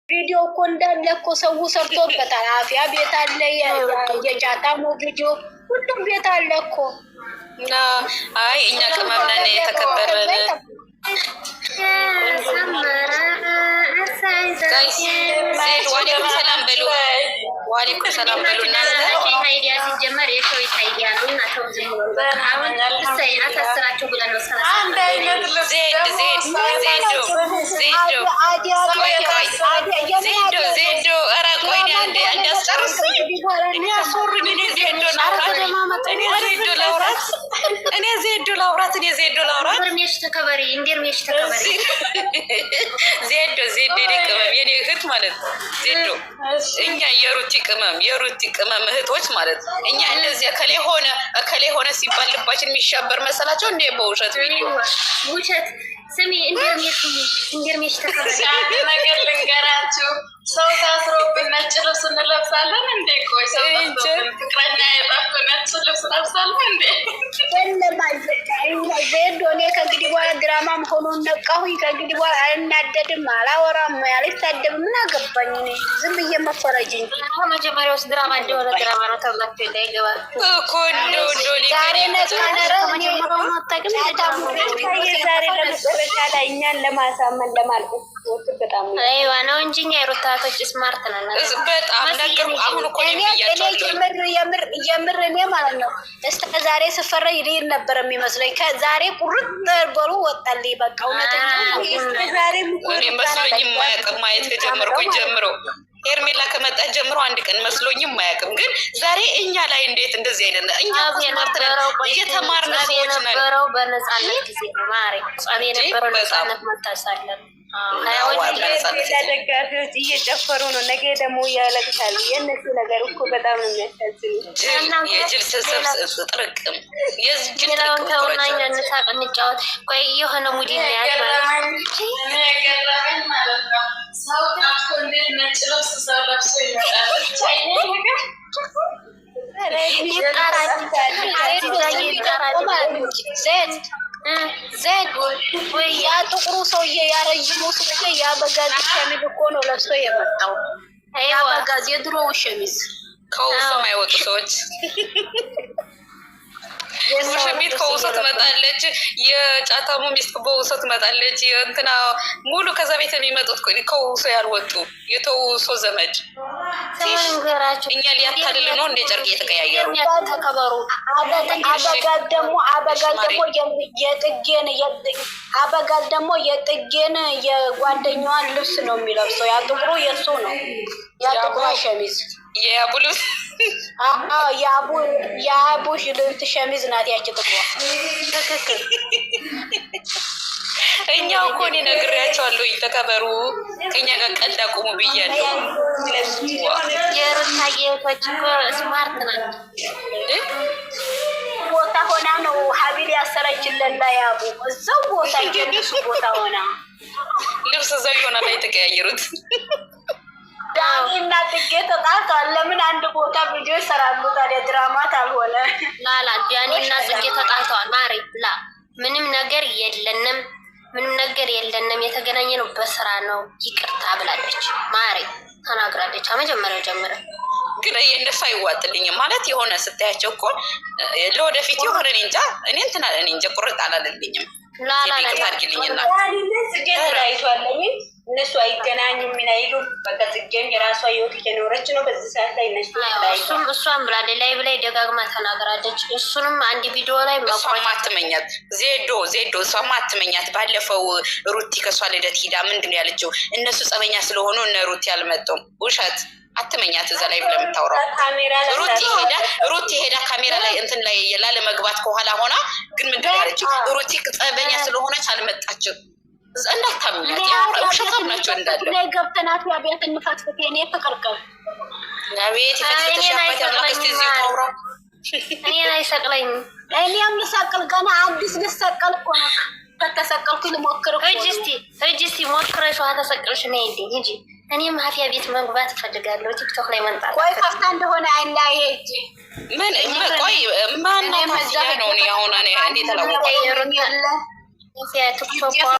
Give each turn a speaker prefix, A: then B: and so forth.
A: ቪዲዮ እኮ እንዳለ እኮ ሰው ሰርቶበታል። አፍያ ቤት አለ፣ የጃታሞ ቪዲዮ ሁሉም ቤት አለ እኮ።
B: እና አይ እኛ ቅመም ነን የተከበረን። Guys፣ ዋሌኩም ሰላም በሉ፣ ዋሌኩም ሰላም በሉ እናንተ።
C: Idea ሲጀመር የሸዊት idea ነው እና ተው ዝም ብሎ አሁን እሰይ አሳስራቸው ብለን ነው።
D: አንድ አይነት ልብስ።
B: ዜድ ዜድ ዜዶ ዜዶ፣ ቆይ ቆይ ዜዶ ዜዶ፣ ኧረ ቆይ አንዴ አንዴ አስጨርሱኝ። እኔ አስወሩኝ። እኔ ዜዶ ላውራት፣ እኔ ዜዶ ላውራት፣ እኔ ዜዶ ላውራት፣ እኔ ዜዶ ላውራት።
C: እንድርሜሽ ተከበሪ፣ እንድርሜሽ ተከበሪ።
B: ዜዶ ዜዶ የኔ ቅመም፣ የኔ እህት ማለት ነው። ዜዶ፣ እኛ የሩቲ ቅመም፣ የሩቲ ቅመም እህቶች ማለት እኛ እንደዚህ እከሌ ሆነ እከሌ ሆነ ሲባል ልባችን የሚሻበር መሰላቸው እንዴ? በውሸት ቪዲዮ።
C: ውሸት። ስሚ፣ እንድርሜሽ እንድርሜሽ ተከበሪ።
D: አንድ ነገር ልንገራችሁ። ሰው ታስሮብን ነጭ ልብስ እንለብሳለን እንዴ? ቆይ ሰው ጠፍቶብን፣ ፍቅረኛ የጠፍ ነጭ ልብስ ለብሳለን እንዴ?
A: ዜዶ፣ እኔ ከእንግዲህ በኋላ ድራማ መሆኑን ነቃሁኝ። ከእንግዲህ በኋላ አልናደድም፣ አላወራም፣ አልሳደብም። ምን አገባኝ እኔ ዝም ብዬ መፈረጅ እንጂ።
C: መጀመሪያ ውስጥ ድራማ እንደሆነ ድራማ ነው ተብላችሁ እንዳይገባችሁ።
B: እኮ እንደው እንደው
A: ዛሬ ነቃነረ።
C: መጀመሪያውን አታውቅም።
E: ዛሬ ለመጨረሻ ላይ እኛን ለማሳመን ለማልቀስ ስትሞክር በጣም ነው።
C: አይዋ ነው እንጂ እኛ የሩታ እህቶች smart ነን።
B: በጣም ነገር አሁን እኮ እኔም
A: እኔ
B: ብያቸዋለሁ።
A: የምር የምር የምር እኔ ማለት ነው እስከ ዛሬ ስፈረጅ real ነበር የሚመስለኝ። ከዛሬ ቁርጥ በሉ ወጣልኝ። በቃ እውነተኛ ነው።
E: ዛሬም እኮ
B: እኔ መስሎኝም አያውቅም። ማየት ከጀመርኩኝ ጀምሮ፣ ሄርሜላ ከመጣች ጀምሮ አንድ ቀን መስሎኝም አያውቅም። ግን ዛሬ እኛ ላይ እንዴት እንደዚህ አይነት፣ እኛ እኮ smart ነን፣ እየተማርን
C: ጸብ
B: ሰዎች ነን።
C: የነበረው በነፃነት ጊዜ ነው ማሬ። ጸብ የነበረው
B: በጣም።
C: ነፃነት መታሳለን።
B: በነፃነት።
E: ደጋፊዎች እየጨፈሩ ነው። ነገ ደግሞ ያለቅሳሉ። የእነሱ ነገር እኮ በጣም ነው የሚያሳዝኑ።
B: ጅል የጅል ስብስብ ጥርቅም፣ የጅል
C: ሌላውን
B: ጥርቅም
C: ተውና
B: እኮ
C: እኛ
B: ናቸው።
C: እንሳቅ፣ እንጫወት። ቆይ የሆነ mood እንያዝ ማለት ነው።
D: እኔ የገረመኝ ማለት ነው ሰው ጠፍቶ እንዴት ነጭ ልብስ ሰው ለብሶ ይመጣል? ብቻ ይሄ ነገር
C: ይጣራል፣ ይጣራል።
A: ዜድ ዜድ፣ ያ ጥቁሩ ሰውዬ፣ ያ ረዥሙ ሰውዬ የአበጋዝ ሸሚዝ እኮ ነው ለብሶ የመጣው። የአበጋዝ የድሮው ሸሚዝ።
B: ከውሶ የማይወጡ ሰዎች፣ ሙሽሚት ከውሶ ትመጣለች። የጫታሙ ሚስት በውሶ ትመጣለች። የእንትና ሙሉ ከዛ ቤት የሚመጡት ከውሶ ያልወጡ የተውሶ ዘመድ።
C: ንገራቸው።
B: እኛ ሊያታልል ነው እንደ ጨርቅ እየተቀያየሩ።
C: ተከበሩ።
A: አበጋዝ ደግሞ አበጋዝ ደግሞ የጥጌን አበጋዝ ደግሞ የጥጌን የጓደኛዋን ልብስ ነው የሚለብሰው። ያ ጥቁሩ የእሱ ነው። ያ ጥቁሯ ሸሚዝ።
B: የያቡ ልብስ።
A: አዎ፣ የአቡ ልብስ ሸሚዝ ናት ያቺ ጥቁሯ።
C: ትክክል።
B: እኛ እኮ እኔ ነግሬያቸዋለሁ፣ ተከበሩ፣ ከኛ ጋር ቀልድ አቁሙ ብያለሁ።
C: የሩታዬ እህቶች እኮ smart ናቸው።
B: እንዴ?
A: ቦታ ሆና ነው ሀቢል ያሰረችለት ለያቡ፣ እዛው ቦታ የእነሱ ቦታ ሆና።
B: ልብስ እዛው ይሆናል የተቀያየሩት።
A: ዳኒ እና ጥጌ ተጣልተዋል። ለምን አንድ ቦታ ቪዲዮ ይሰራሉ ታዲያ ድራማት አልሆነ?
C: ላላ ዳኒ እና ጽጌ ተጣልተዋል። ማሬ ላ ምንም ነገር የለንም፣ ምንም ነገር የለንም። የተገናኘ ነው በስራ ነው። ይቅርታ ብላለች ማሬ፣ ተናግራለች። መጀመሪያው ጀምረ
B: ግን የእነሱ አይዋጥልኝም ማለት የሆነ ስታያቸው እኮ ለወደፊት የሆነ እኔ እንጃ፣ እኔ እንትን እኔ እንጃ ቁርጥ አላለልኝም።
C: ላላ
B: ይቅርታ አድርጊልኝና
E: ዳኒና ጽጌ ተለያይቷል። ለምን እነሱ አይገናኙም? ምን አይሉም። በቃ ጽጌም የራሷ ህይወት እየኖረች ነው። በዚህ ሰዓት ላይ እነሱ ተለያይቷል።
C: እሱም እሷም ብላለች፣ ላይ ብላይ ደጋግማ ተናግራለች። እሱንም አንድ ቪዲዮ ላይ
B: እሷማ አትመኛት ዜዶ ዜዶ፣ እሷማ አትመኛት። ባለፈው ሩቲ ከእሷ ልደት ሂዳ ምንድን ነው ያለችው? እነሱ ጸበኛ ስለሆኑ እነ ሩቲ አልመጡም። ውሸት፣ አትመኛት። እዛ ላይ ብለህ የምታወራው
E: ካሜራ ላይ
B: ሩቲ ሄዳ ሩቲ ሄዳ ካሜራ ላይ እንትን ላይ ላለመግባት ከኋላ ሆና ግን ምንድን ነው ያለችው? ሩቲ ጸበኛ ስለሆነች አልመጣችም። እንዳታምኛት፣ ውሸታም ናቸው እንዳለ።
A: ላይ ገብተናት ቤት እንፈትፍት የኔ ፍቅር ቀን።
B: አቤት የፈትፍትሽ አባት አምላክ። እስኪ እዚሁ ታውራ።
C: እኔን አይሰቅለኝም።
A: እኔም ልሰቅል፣ ገና አዲስ ልሰቀል እኮ ነው። ከተሰቀልኩ ልሞክር እኮ
C: ሂጂ
A: ነው።
C: እስቲ ሂጂ እስቲ ሞክረሽ ውሃ ተሰቅልሽ ነይ እንዴ ሂጂ። እኔም ማፊያ ቤት መግባት እፈልጋለሁ። ቲክቶክ ላይ መምጣት።
A: ቆይ ከፍታ እንደሆነ አይና ሄጅ
B: ምን ቆይ ማናት? ነው እኔ አሁን እኔ እንዴት አላወኩም።
C: ቲክቶክ።